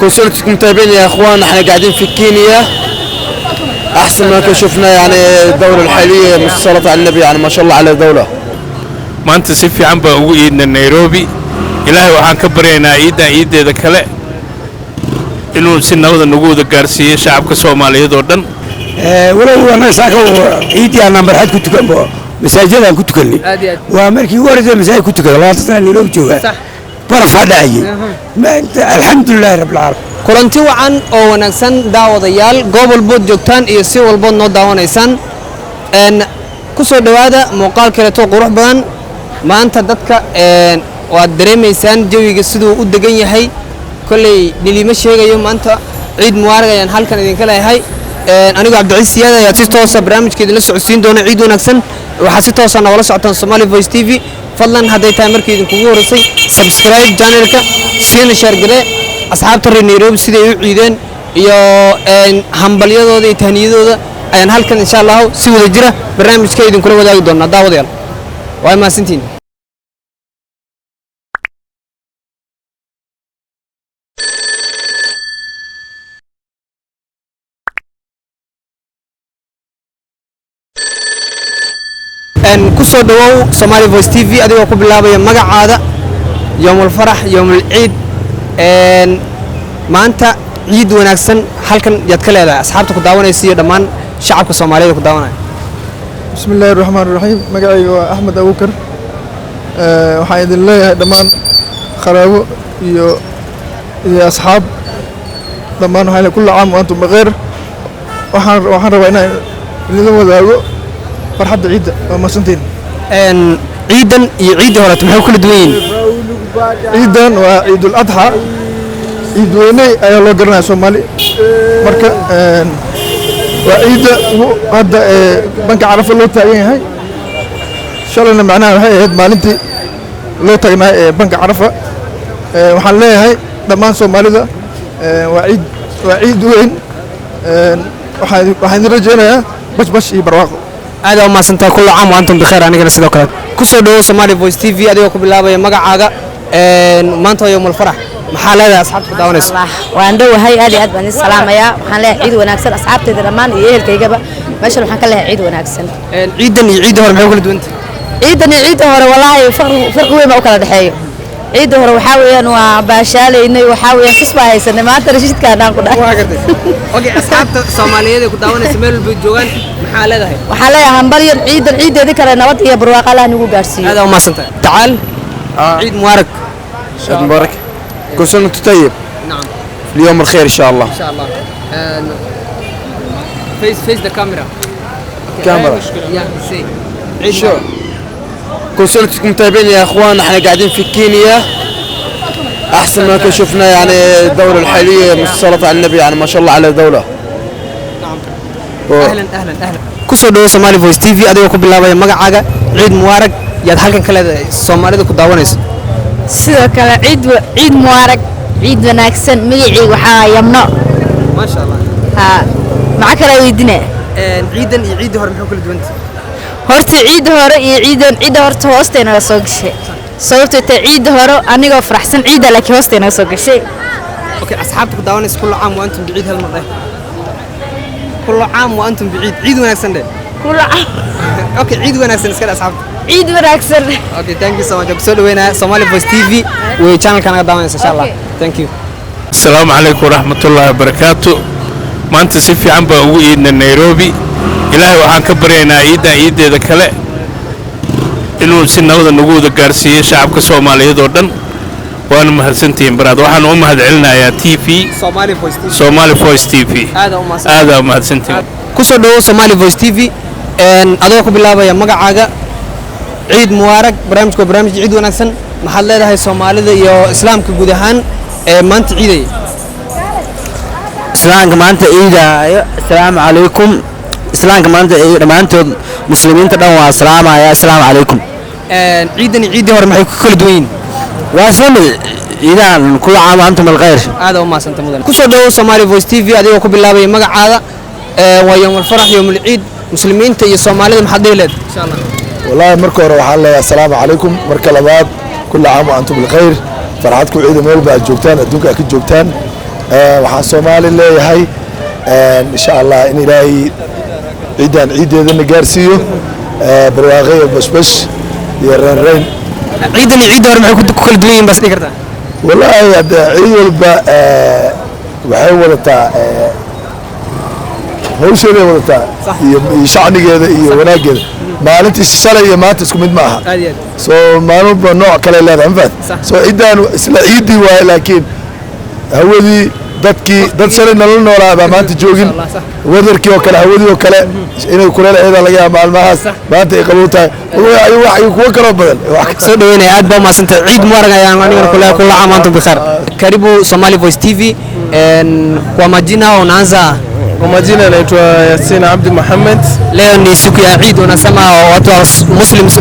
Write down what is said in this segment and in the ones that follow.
كل سنة وانتم متابعين يا اخوان. احنا قاعدين في كينيا، احسن ما شفنا يعني الدولة الحالية من الصلاة على النبي، يعني ما شاء الله على دولة. Maanta si fiican baan ugu iidna Nairobi. Ilaahay waxaan ka baryaynaa ciiddan ciiddeeda kale inuu si nabada nagu wada gaarsiiyo shacabka Soomaaliyeed oo dhan. Walow annaga saaka ciiddii aanaan barxad ku tukanbo, masaajidaan ku tukannay. Waa markii ugu horreysay masaajid ku tukada 20 sana Nairobi joogaa, barafaa dhacayay. Alxamdulilaahi rabbil caalamiin. Kulanti wacan oo wanaagsan daawadayaal, goob walbood joogtaan iyo si walbood noo daawanaysaan, ku soo dhowaada muuqaal kaleeto qurux badan. Maanta dadka waad dareemaysaan jawiga siduu u degan yahay. Kolley nilima sheegayo, maanta ciid mubaarag ayaan halkan idinka leeyahay. Anigu Cabdiciis Siyaad ayaa si toosa barnaamijka idinla socodsiin doona. Ciid wanaagsan. Waxaa si toosa nogala socotaan Somali Voice TV. Fadlan, hadday tahay markii idinkugu horreysay, subscribe channelka, siina share garee. Asxaabta reer Nairobi siday u ciideen iyo hambalyadooda iyo tahniyadooda ayaan halkan insha Allahu si wada jira barnaamijka idinkula wadaagi doonaa. Daawadayaal, waa mahadsantihiin. Ku soo dhawow Somali Voice TV adigoo ku bilaabaya magacaada. Yowmul farax, yowmul ciid, maanta ciid wanaagsan halkan yaad ka leedahay asxaabta ku daawanaysa iyo dhammaan shacabka Soomaaliyeed ku daawanaya. Bismi illaahi raxmaan raxiim. Magacayga waa Axmed Abuukar. Waxaan idin leeyahay dhammaan qaraabo iyo asxaab dhammaan, waxaan leeyahay كل عام وأنتم بخير. Waxaan rabaa inaan idinla wadaago farxadda ciidda. Waa mahadsantiin. Ciidan iyo ciiddii horeeto maxay ku kala duwan yihiin? Ciidan waa Ciidul Adxa, ciid weyne ayaa loo garanaya Soomaali. Marka waa ciidda ugu hadda ee banka Carafa loo taagan yahay. Shalayna macnaha waxay ahayd maalintii loo taagnaa ee banka Carafa. Waxaan leeyahay dhammaan Soomaalida, waa ciid weyn. Waxaan idin rajaynayaa bashbash iyo barwaaqo. Aad aa umahadsantahay. كل عام وأنتم بخير. Anigana sidoo kale. Ku soo dhawow Somali Voice TV adigoo ku bilaabaya magacaaga. Maanta waa yowmul farax, maxaa leedahay asxaabta ku daawanaysa? Waan dhowahay, aad iyo aad baan idin salaamayaa. Waxaan leeyahay ciid wanaagsan asxaabtayda dhammaan iyo ehelkaygaba. Meeshan waxaan ka leeyahay ciid wanaagsan. Ciidan iyo ciidda hore maxay ku kala duwan tahay? Ciidan iyo ciidda hore, wallaahi farqi weyn baa u kala dhexeeyo. Ciidda hore waxaa weeyaan waa baashaalaynay, waxaa weeyaan fis baa haysanay. Maanta rashiidkaanaan ku dhahay. Waa gartay. Okay, asxaabta Soomaaliyeed ee ku daawanaysa meel walba joogaan maxaa leedahay? Waxaa leeyahay hambalyo, ciidan ciiddeedii kale nabad iyo barwaaqo Allah nagu gaarsiiyo. Aad aa umahadsantahay. Tacaal, ciid mubaarak. عيد مبارك، كل سنة وانتم طيب. نعم. في اليوم الخير إن شاء الله. ان شاء الله. Face the camera. كاميرا. Yeah, say عيد شو مبارك. كل سنة وانتم متابعين يا اخوان. احنا قاعدين في كينيا، احسن ما شفنا يعني الدولة الحالية من الصلاة على النبي، يعني ما شاء الله على دولة. نعم. اهلا اهلا اهلا. Ku soo dhawow Somali Voice TV adigoo ku bilaabaya magacaaga. Ciid mubaarak yaad halkan ka leedahay Soomaalida ku daawanayso? Sidoo kale ciid mubaarak, ciid wanaagsan. Magacayga waxaa Yamno. Maasha Allah. Ha, maxaa kala weydiine? Ciidan iyo ciiddii hore maxay ku kala duwan tahay? Horta ciidda hore iyo ciidan, ciidda horta hoosteena soo gashay, sababtoo tahay ciidda hore anigoo faraxsan ciidda, laakiin hoosteena soo gashay. Okay, asxaabta ku daawanaysa كل عام وأنتم بعيد hal mar dheh. كل عام وأنتم بعيد, ciid wanaagsan dheh. كل عام. Okay, ciid wanaagsan iska dheh asxaabta. Ciid wanaagsan. Okay, thank you so much. Ku soo dhaweynaa Somali Voice TV way channelka naga daawanaysa insha Allah. Thank you. Asalaamu calaykum waraxmatullaahi wabarakaatu. Maanta si fiican baan ugu iidna Nairobi. Ilaahay waxaan ka baryaynaa ciiddan ciiddeeda kale inuu si nabada nagu wada gaarsiiyo shacabka Soomaaliyeed oo dhan. Waana mahadsantihiin baraad. Waxaan u mahadcelinayaa TV Somali Voice TV. Somali Voice TV. Aad u mahadsan. Aadaa u mahadsantihiin. Ku soo dhawow Somali Voice TV adoo ku bilaabaya magacaaga. Ciid mubaarak. Barnaamijku waa barnaamij ciid wanaagsan. Maxaad leedahay Soomaalida iyo Islaamka guud ahaan ee maanta ciidaya? Islaamka maanta ciidaayo, asalaamu calaykum. Islaamka maanta dhammaantood, muslimiinta dhan waa salaamaya. Asalaamu calaykum. Ciidan iyo ciiddii hore maxay ku kala duwan yihiin? Waa isla mid ciidahan. كل عام وأنتم بالخير. Aad u mahadsanta mudan. Ku soo dhawow Somali Voice TV adigoo ku bilaabaya magacaada. Waa yowm alfarax, yowm alciid. Muslimiinta iyo Soomaalida maxaad dhihi leed insha Allah? Wallaahi marka hore waxaan leeyahay asalaamu calaykum. Marka labaad, كل عام وأنتم بالخير. Farxad ku ciida meel ba aad joogtaan, adduunka aad ka joogtaan. Waxaan Soomaali leeyahay, insha Allah, in Ilaahay ciidan ciideedana gaarsiiyo barwaaqo iyo bashbash iyo reynreyn. Ciidan iyo ciidda hore maxay ku kala duwan yihiin baas dhihi kartaa? Wallaahi hadda ciid walba waxay wadataa hawsheeday wadataa iyo shacnigeeda iyo wanaaggeeda. Maalintii shalay iyo maanta isku mid ma aha. Aad iyo aad. So maalin walba nooc kale leedahay, ma fahat? So ciidan isla ciiddii waaye, laakiin hawadii, dadkii, dad shalay nala noolaa baa maanta joogin. Weatherkii oo kale, hawadii oo kale inay kuleel aheeda laga yaaba maalmahaas, maanta ay qabow tahay wax iyo kuwo kaloo badan. Soo dhaweynaya, aad baa umahadsantahay. Ciid mubarak ayaan anigana kule. Kula caam antum bikhair. Karibu Somali Voice TV. Kwa majina unaanza? Kwa majina naitwa Yasin Abdi Mohamed. Leo ni siku ya Eid, unasema watu wa Muslims?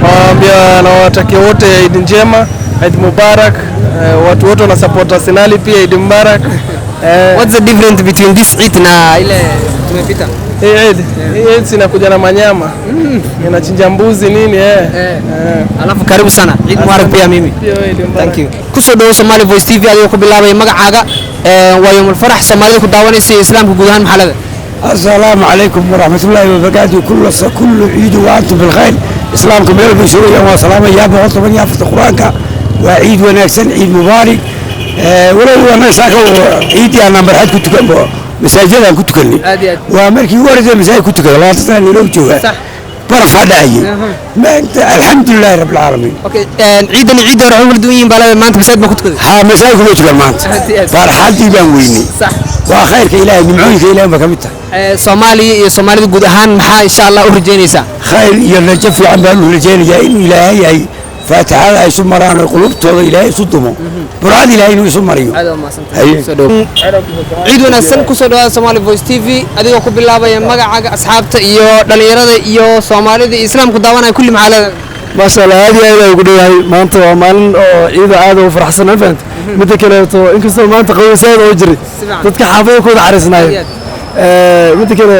Nawaambia, nawatakia wote Eid njema, Eid Mubarak. Watu wote wana support Arsenal pia Eid Mubarak. What's the difference between this Eid na ile tumepita? Hii Eid sinakuja na manyama. Inachinja mbuzi nini. Alafu karibu sana. Eid Mubarak pia mimi. Pia wewe Eid Mubarak. Thank you. Kusoo dhawo Somali Voice TV adigoo ku bilaabaya magacaaga. Waa yawmul farax, Soomaalida ku daawanaysa iyo Islaamka guud ahaan maxaa leedahay? السلام عليكم ورحمة الله وبركاته. كل عيد وأنتم بالخير. إسلامكم meel bay sugayaan, waa salaamaya 114 Qur-aanka. Waa ciid wanaagsan, ciid mubaarak. Walow annaga saaka ciiddii aanaan barxad ku tukan, masaajidaan ku tukanay. Aad iyo aad. Waa markii ugu horreysay masaajid ku tukada, 20 sana Nairobi jooga. Barafaa dhacayay maanta, alxamdulilaahi rabbil caalamiin. Okay, ciidan iyo ciidda hore waxay kala duwan yihiin baa leedahay, maanta masaajid baa ku tukaday. Haa, masaajid kuma tukan maanta. Aad iyo aad. Farxaddii baan weynay. Waa khayrka Ilaahay, nimcooyinka Ilaahay baa ka mid tahay. Soomaaliya iyo Soomaalida guud ahaan maxaa insha Allah u rajaynaysaa? Khayr iyo rajo fiican baan u rajaynayaa, inuu Ilaahay ay faatixada ay isu maraan oo qulubtooda Ilaahay isu dumo, burcad Ilaahay inuu isu mariyo. Aad waa mahadsantahay. Haye. Soo dhawo. Ciid wanaagsan. Kusoo dhawaada Somali Voice TV adigoo ku bilaabaya magacaaga, asxaabta iyo dhalinyarada iyo Soomaalida iyo Islaamku daawanaya kulli maxaa leedahay? Maasha Allah, aad iyo aad ayaan ugu dhowahay. Maanta waa maalin oo ciida, aad ugu faraxsan, ma fahanta? Midda kaleeto, inkastoo maanta qabow aad oo jiray, dadka xaafada kooda caraysnaayeen. Midda kale,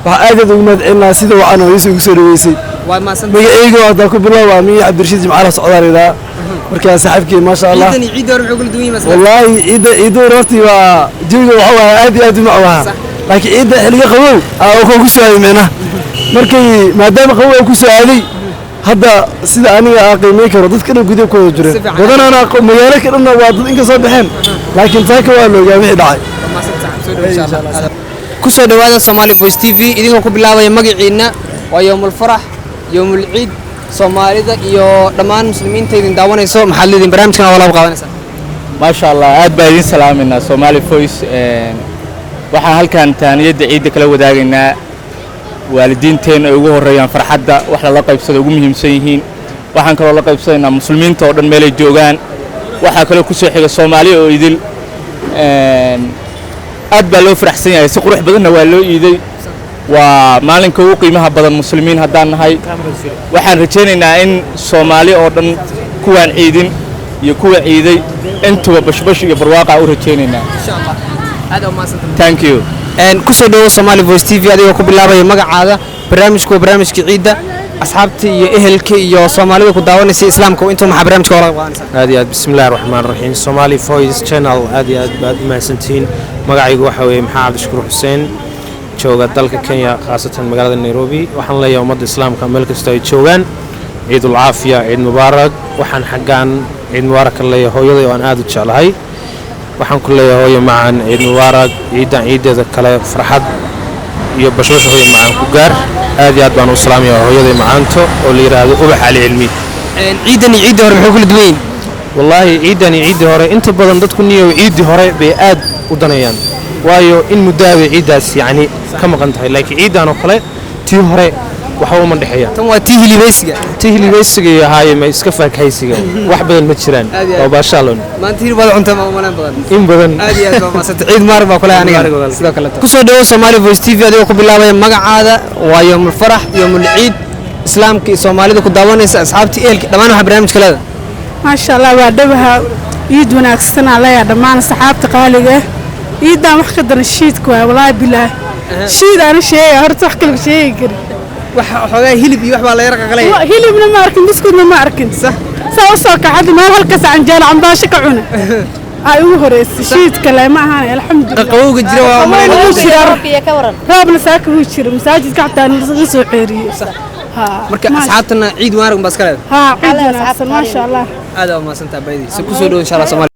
waxaa aad aad ugu mahad celinayaa sida wacan oo iisu igu soo dhaweysay. Waa mahadsantahay. Magacayga haddaan ku bilaabo, waa Miyi Cabdirashiid Jimcaale Socdaal idaa. Marka saaxiibkii, maasha Allah. Ciidan iyo ciidda hore maxay kala duwan yihiin masalan? Wallaahi ciidda hore hortii waa jawiga waxa waaye aad iyo aad u mac ahaa, laakiin ciidda xilliga qabow aa uu ku soo aaday micnaha. Markay maadaama qabow uu ku soo aaday, hadda sida aniga aan qiimeyn karo, dadka dhan gudaha ku wada jireen badanana magaalo ka dhanna waa dad inka soo baxeen, laakiin taaka waa la ogaa wixii dhacay. Kusoo dhawaada Somali Voice TV idinkoo ku bilaabaya magaciina. Waa yowmul farax, yowmul ciid, Soomaalida iyo dhammaan muslimiinta idin daawanayso maxaad leediin? Barnaamijkan waa laba qaadanaysaa. Maasha Allah, aad baa idin salaamaynaa Somali Voice. Waxaan halkan taaniyadda ciidda kala wadaagaynaa waalidiinteenna ay ugu horreeyaan, farxadda wax lala qaybsado ugu muhiimsan yihiin. Waxaan kaloo la qaybsanaynaa muslimiinta oo dhan meelay joogaan. Waxaa kaloo ku soo xiga Soomaaliya oo idil. Aad baa loo faraxsan yahay, si qurux badanna waa loo iiday. Waa maalinka ugu qiimaha badan muslimiin haddaan nahay. Waxaan rajaynaynaa in Soomaali oo dhan, kuwaan ciidin iyo kuwa ciiday intuba, bashbash iyo barwaaqa u rajaynaynaa. Insha Allah, aad u mahadsantahay. Thank you. Kusoo dhawo Somali Voice TV adigoo ku bilaabaya magacaada. Barnaamijku waa barnaamijka ciidda. Asxaabta iyo ehelka iyo Soomaalida ku daawanaysa, Islaamka intuu, maxaa barnaamijka hore qaadanaysaa? Aad iyo aad, bismillahi raxmaan raxiim. Somali Voice Channel, aad iyo aad baad u mahadsantihiin. Magacaygu waxa weeye Maxaa Cabdishakuur Xuseen, jooga dalka Kenya, khaasatan magaalada Nairobi. Waxaan leeyahay ummadda Islaamka meel kasta ay joogaan, ciidul caafiya, ciid mubaarak. Waxaan xaggaan ciid mubaarak ka leeyahay hooyaday oo aan aad u jeclahay. Waxaan ku leeyahay, hooyo macaan, ciid mubaarak. Ciidan ciideeda kale farxad iyo bashbash hooyo macaan ku gaar. Aad iyo aad baan u salaamayaa hooyaday macaanto oo la yidhaahdo Ubax Cali Cilmi. Ciidan iyo ciidda hore maxay kula duwan yihiin? Wallaahi ciidan iyo ciiddii hore, inta badan dadku niyow ciiddii hore bay aad u danayaan, waayo in muddaa bay ciiddaas yacni ka maqan tahay, laakiin ciiddan oo kale tii hore waxba uma dhexeeyaan. Tan waa tii hilibaysiga. Tii hilibaysiga iyo ahaaye ma iska faakahaysiga, wax badan ma jiraan. Aad iyo aad. Waa baashaalon. Maanta hilib waad cuntaa, ma umaleen badan. In badan. Aad iyo aad baa mahadsantahay. Ciid mubaarak baa kule aniga sidoo kale. Kusoo dhawo Somali Voice TV adigoo ku bilaabaya magacaada. Waa yowmul farax, yowmul ciid, Islaamka iyo Soomaalida ku daawanaysa, asxaabta, ehelka, dhammaan waxaa barnaamijka leedahay? Maasha Allah, waa dhawaha. Ciid wanaagsan aa leeyahay dhammaan asxaabta qaaliga ah. Ciidan wax ka daran shiidka waay, walaahi bilaah, shiid aana sheegaya horta, wax kale sheegi karin. Wax xoogaa hilib iyo wax baa la yar qaqalaya. Hilibna ma arkin, buskudna ma arkin. Saa u soo kacada meel halkaas canjeelo cambaasho ka cuna. Ay ugu horeysay shiidka le ma ahaan, alxamdulilah. Qabowga jira waa Qabowga wuu jiraa. Roobka ka waran? Roobna saaka wuu jira, masaajidka xataa naga soo xeeriyey. Marka asxaabtana ciid wanaag baa iska leedahay. Haa, ciid wanaagsan, maasha Allah. Aad aa umahadsantaha baydi. Si kusoo dhow insha Allah Soomaali.